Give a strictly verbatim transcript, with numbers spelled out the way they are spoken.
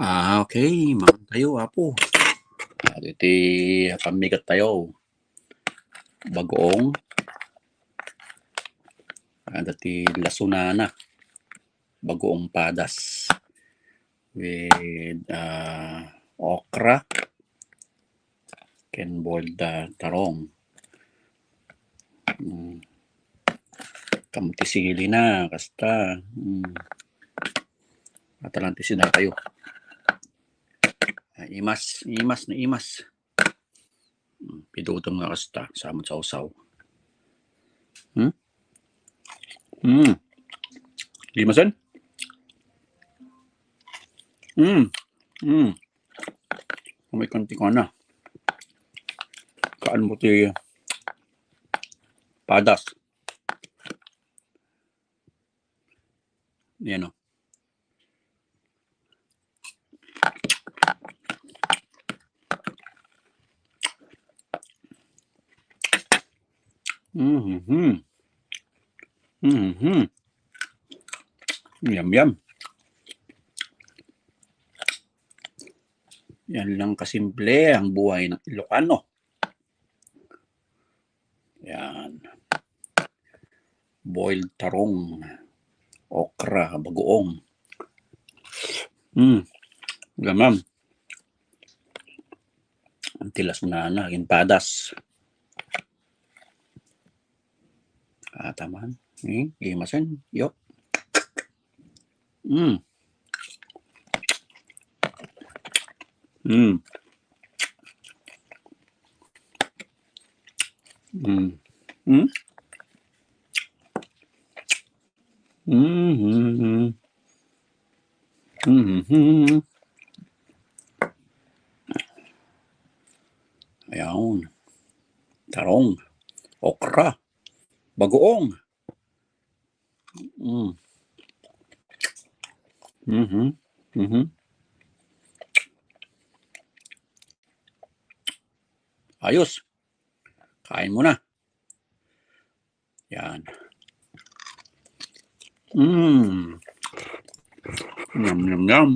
Ah, okay. Mangan tayo, Apo. Ah, iti pammigat tayo. Bagoong. Ah, dati lasunana. Bagoong padas. With, ah, okra. Ken boiled, ah, tarong. Mm. Kamu ti sili na, kasta. Mm. Atalan ti sida kayo. Ah, imas, imas na imas. Mm, pidutom nga kasta, samot sa usaw. Hmm? Mm. Di masen? Mm. Mm. May kantikana. Kaan mo ti padas. Yan o. Mm-hmm. Mm-hmm. Yum, yum. Yan lang kasimple ang buhay ng Ilocano. Yan. Boiled tarong, okra, bagoong. Mm. Gamam. Ang tilas na na, yung padas. Ah, taman. Hmm, imasen. Yo. Mm. Mm. Mm. Mm. Mm-hmm. Mm-hmm. Ayan. Tarong. Okra. Bagoong. Mm. Mhm. Mhm. Ayos. Kain muna. Yan. Mm. Yum, yum, yum.